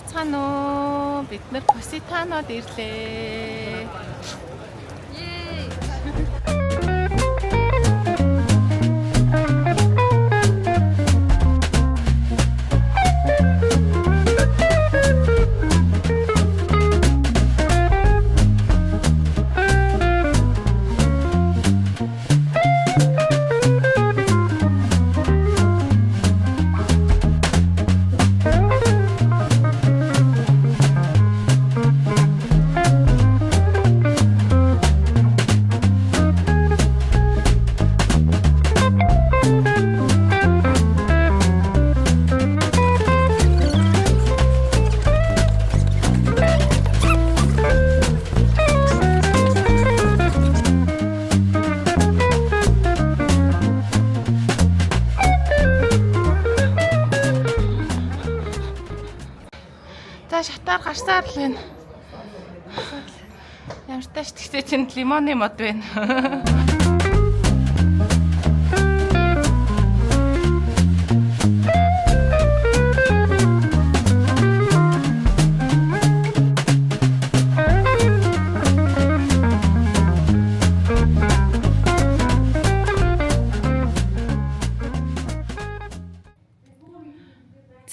Байцгаана уу? Бид нар Поситанод ирлээ. Yay! За шатаар гарсаар л байна. Ямар тааш тэгсээ чинь лимоны мод байна.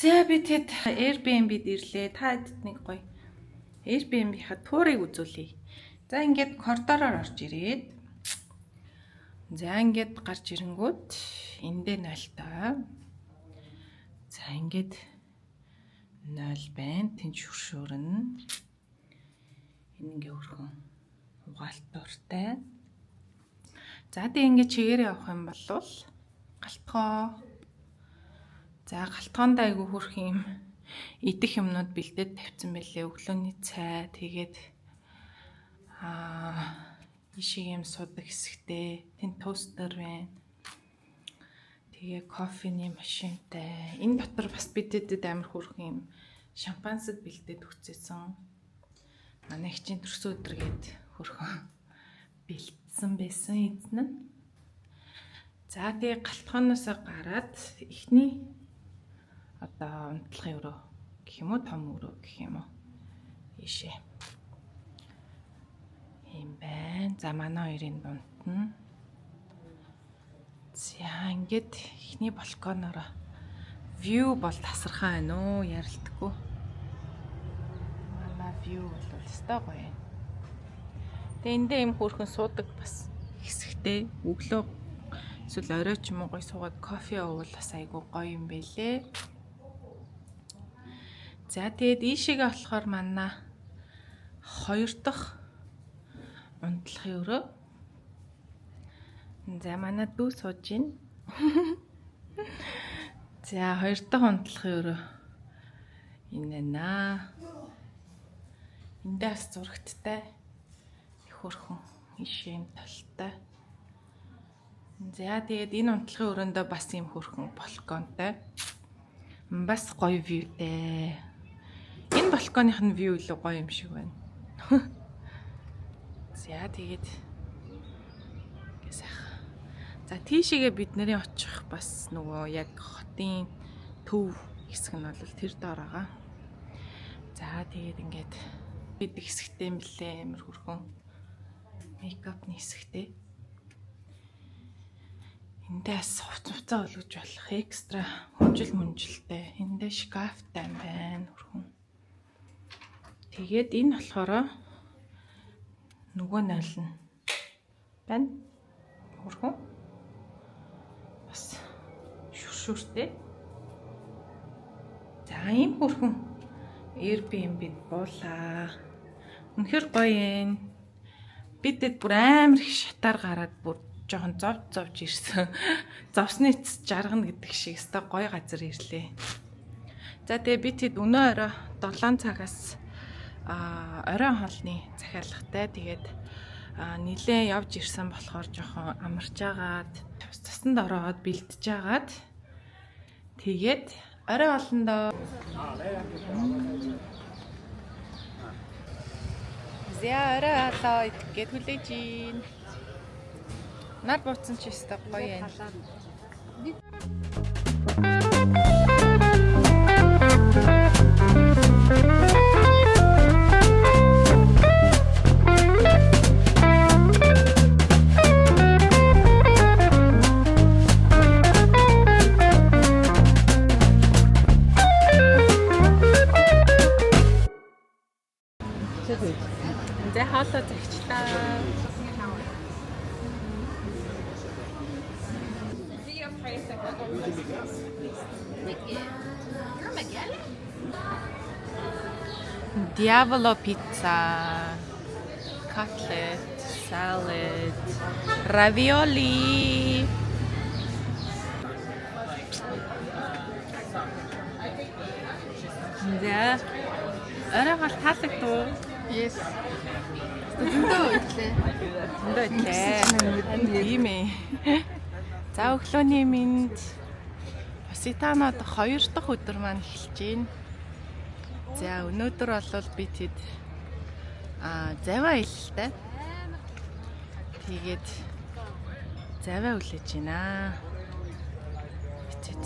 За би тэд Airbnb-д ирлээ. Та хэдд нэг гоё Airbnb-ийнхаа туурыг үзүүлье. За ингээд коридороор орж ирээд за ингээд гарч ирэнгүүт эндээ 0-той. За ингээд 0 байна. Тэн шүршүүрнэ. Энэ ингээ өрхөн угаалт дуртай. За тэг ингээд чигээрээ явах юм бол галтгоо. За галтгоонд айгу хөрх юм идэх юмнууд бэлдээд тавьсан байлээ. Өглөөний цай тэгээд аа ишиг юм судаг хэсэгтэй. Тэн тостер байна. Тэгээ кофений машинтай. Энэ дотор бас бидэдэд амар хөрх юм шампансад бэлдээд өгчээсэн. Манай хчин төрсөн өдөр гээд хөрхөн бэлдсэн байсан эзэн нь. За тэгээ галтгооноос гараад эхний одоо унтлахын өрөө гэх юм уу том өрөө гэх юм уу ийшээ юм байна. За манай хоёрын дунд нь за ингээд эхний балконоор view бол тасархай байна уу ярилдаггүй. Манай view бол өстой гоё юм. Тэгээ эндээ юм хөөрхөн суудаг бас хэсэгтэй өглөө эсвэл орой ч юм уу гоё суугаад кофе уувал бас айгүй гоё юм бэлээ. За тэгээд ийшээгээ болохоор манай хоёр дахь унтлахын өрөө. За манай дүү сууж байна. За хоёр дахь унтлахын өрөө энэ байна. Эндээ бас зурагттай их хөрхөн ишээ юм талтай. За тэгээд энэ унтлахын өрөөндөө бас юм хөрхөн балконтой. Бас гоё вьютэй. Энэ балконых нь вью илүү гоё юм шиг байна. За тэгээд ингээ сайхан. За тийшээгээ бид нарын очих бас нөгөө яг хотын төв хэсэг нь бол тэр доор байгаа. За тэгээд ингээд бид хэсэгтэй юм блэ амар хөрхөн мейкапны хэсэгтэй. Эндээ бас хувц хувцаа болгож болох экстра хүнжил мүнжилтэй. Эндээ шкафтай юм байна хөрхөн. Тэгээд энэ болохоор нөгөө нойл нь байна. Хөрхөн. Бас шүршүртэй. За ийм хөрхөн Airbnb-д буулаа. Үнэхэр гоё юм. Бидэд бүр амар их шатаар гараад бүр жоохон зов зовж ирсэн. Зовсны эцэс жаргана гэдэг шиг өстой гоё газар ирлээ. За тэгээ би тэд өнөө орой 7 цагаас оройн хоолны захиалгатай. Тэгээд нилээн явж ирсэн болохоор жоохон амарч агаад цасанд ороод бэлдэж агаад тэгээд орой хоолндоо За орой хоолоо идэх гээд хүлээж гин. Нар бууцсан чи өстой гоё юм. Diavolo pizza, cutlet, salad, ravioli. За. Орой гол таалагдав уу? Yes. Зөндөө идлээ. Зөндөө идлээ. Тийм ээ. За, өглөөний мэнд. Поситанод хоёр дахь өдөр маань эхэлж байна. За, өнөөдөр бол би тэд завиа аялалтай. Тэгээд завиа хүлээж байна. Битэд.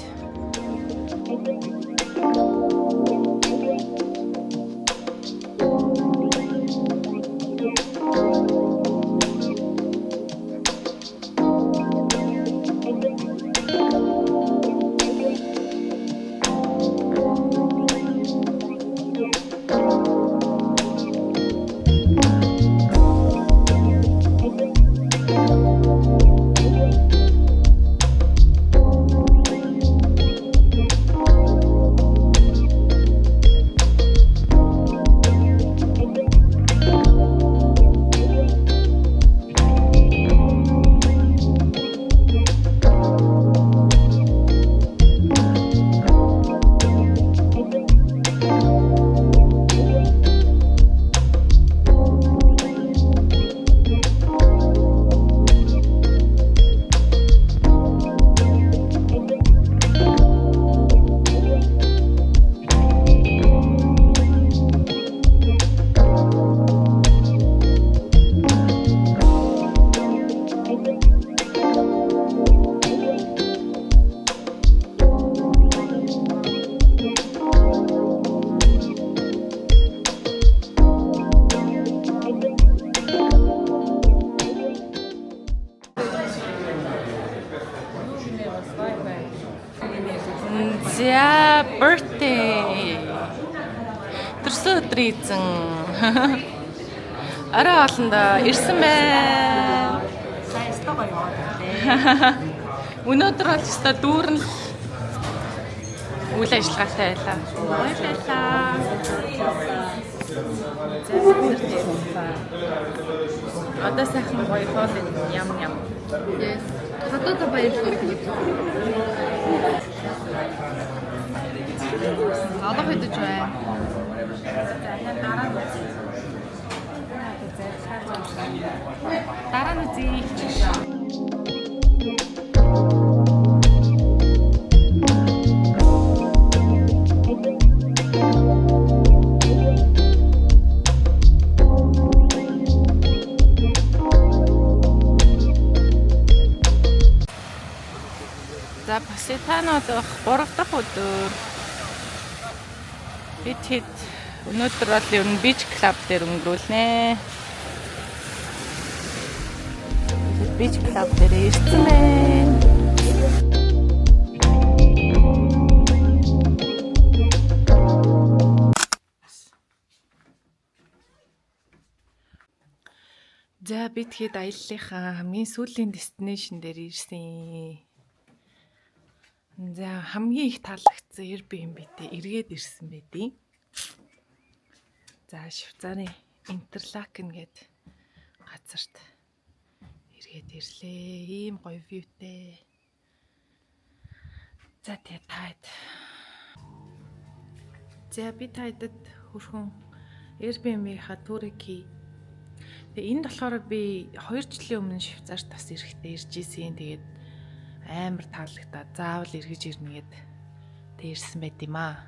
За, birthday. Төрсөн өдрийн эзэн. Орой хоолондоо ирсэн байна. Сайн өстой гоё яваад байлээ. Өнөөдөр бол өстой дүүрэн л үйл ажиллагаатай байлаа. Гоё байлаа. За, бид нар одоо сайхан гоё хоол ям ям. Yes. Хатуута баярлалаа. Алга идэж байна. Дараа нь үзье. Дараа нь үзье. За, Поситанод 3 дахь өдөр. Би тэд өнөөдөр бол ер нь beach club дээр өнгөрүүлнэ. Beach club дээр ирсэн байна. За, би тэгэхэд аяллахаа хамгийн сүүлийн destination дээр ирсэн. За, хамгийн их таалагдсан Airbnb-тэй эргээд ирсэн байдийн. За, Швейцарын Интерлакен гээд газарт эргээд ирлээ. Ийм гоё view тэй. За, тэгээ таад. За, би таадад хөрхөн Airbnb-ийнхаа tour ыг хий. Тэгээ энд болохоор би 2 жилийн өмнө Швейцарт бас ирэхдээ ирж исэн. Тэгээд амар таалагдаад заавал эргэж ирнэ гэд тэг ирсэн байт юм аа.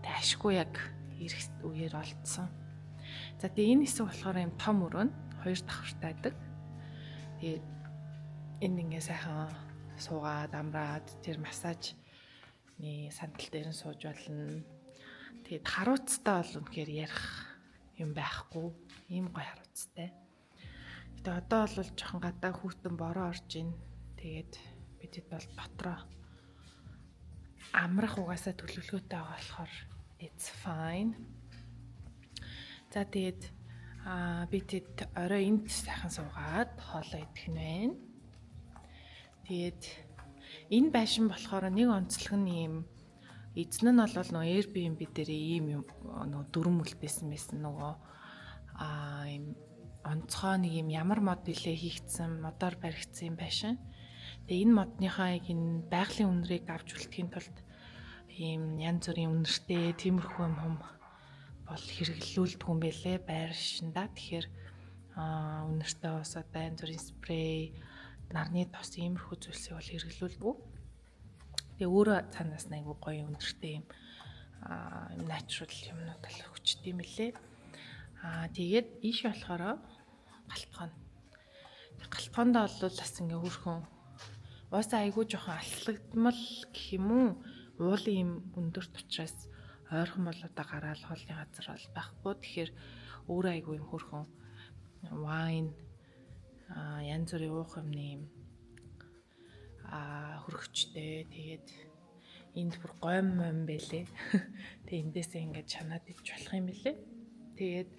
Тэг ашгүй яг ирэх үеэр олдсон. За, тэгээ энэ хэсэг болохоор юм том өрөө нь хоёр давхартай байдаг. Тэгээд энд ингээ сайхан суугаад амраад тэр массажны сандал дээр нь сууж болно. Тэгээд харууцтай бол үнэхээр ярих юм байхгүй. Ийм гоё харууцтай. Гэтэ одоо бол жоохон гадаа хүүтэн бороо орж ийн. Тэгээд бидэд бол дотроо амрах угаасаа төлөвлөгөөтэй байгаа болохоор it's fine. За, тэгээд би тэд орой энд сайхан суугаад хоолоо идэх нь байна. Тэгээд энэ байшин болохоор нэг онцлог нь ийм Эзэн нь бол нөгөө Airbnb дээр ийм юм нөгөө дүрм үлдээсэн байсан нөгөө ийм онцгой нэг юм ямар мод билээ хийгдсэн, модоор баригдсан юм байшин. Тэгээ энэ модныхаа яг энэ байгалийн үнэрийг авч үлдэхийн тулд ийм янз бүрийн үнэртэй тиймэрхүү юм хум бол хэрэглүүлдэг юм байлээ байршинда. Тэгэхээр үнэртэй ус одоо янз бүрийн спрей, нарны тос иймэрхүү зүйлсийг бол хэрэглүүлдэг. Тэгээ өөрөө цаанаас нь айгүй гоё үнэртэй юм natural юмнууд л өгчт юм лээ. Тэгээд ийш болохоор галтгоон. Галтгоондоо бол бас ингээ хөөрхөн уусаа айгүй жоохон алслагдмал гэх юм уу? Уулын юм өндөрт учраас ойрхон бол одоо гараал хоолны газар бол байхгүй. Тэгэхээр өөрөө айгүй юм хөөрхөн wine янз бүрийн уух юмны юм хөргөчтэй. Тэгээд энд бүр гойм мом байлээ. Тэгээ эндээсээ ингээд чанаад идэж болох юм билээ. Тэгээд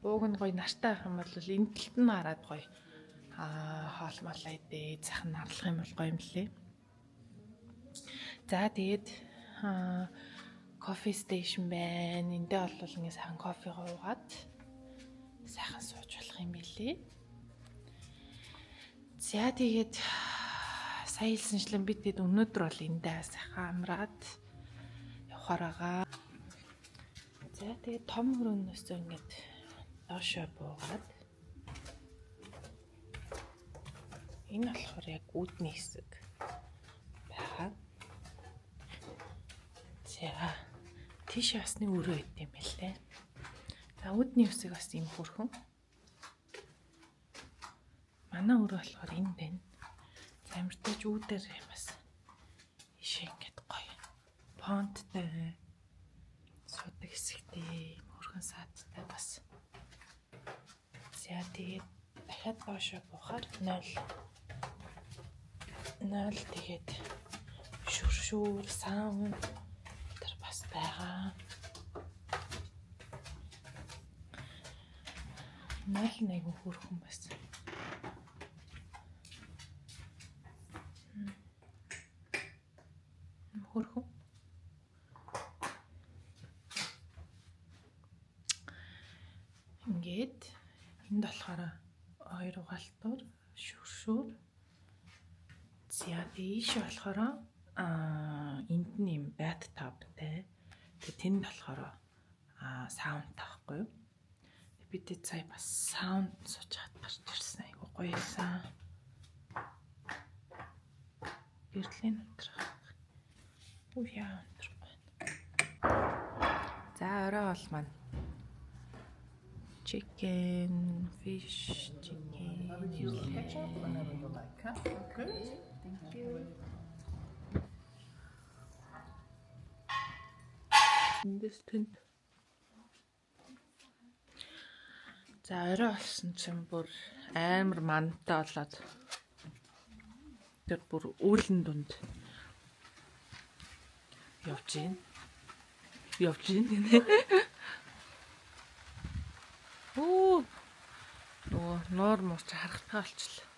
ууг нь гоё нартай байх юм бол энэ талд нь хараад гоё хоол молоо идээ сайхан нарлах юм бол гоё юм лээ. За тэгээд coffee station байна. Эндээ бол ингээд сайхан кофе уугаад сайхан сууж болох юм билээ. За тэгээд сая хэлсэнчлэн бид хэд өнөөдөр бол эндээ сайхан амраад явахаар байгаа. За тэгээд том өрөөнөөс ингээд доошоо буугаад энэ болохоор яг үүдний хэсэг байгаа. За тийшээ бас нэг өрөө байт юм байлээ. За үүдний хэсэг бас ийм хөөрхөн. Манай өрөө болохоор энэ байна. За ямартайч үүдээр бас ийшээ ингээд гоё понттой суудаг хэсэгтэй хөөрхөн саадтай бас. За тэгээд дахиад доошоо буухаар 0 0 тэгээд шүршүүр саун тэр бас байгаа. 0 нэг хөөрхөн бас. Хөөрхөн. Ингээд энд болохоор хоёр угаалтуур, шүршүүр. За тийш болохоор энд нь юм bathtub-тай. Тэгээ тэнд болохоор саунтай байхгүй юу? Бид тэд сая бас саунд сууж хат гарч ирсэн. Айгу гоё юмсан. Гэрлийн унтрах. Үу яа унтрахгүй байна. За орой бол маань chicken, fish, chicken. Ketchup, whenever you like. Huh? Okay. Thank you. Эндээс тэнд. За орой болсон чинь бүр амар мантай болоод тэр бүр үүлэн дунд явж гин. Явж гин гинэ. Оо. Нөгөө нуур муур чи харахтаа болчихлоо.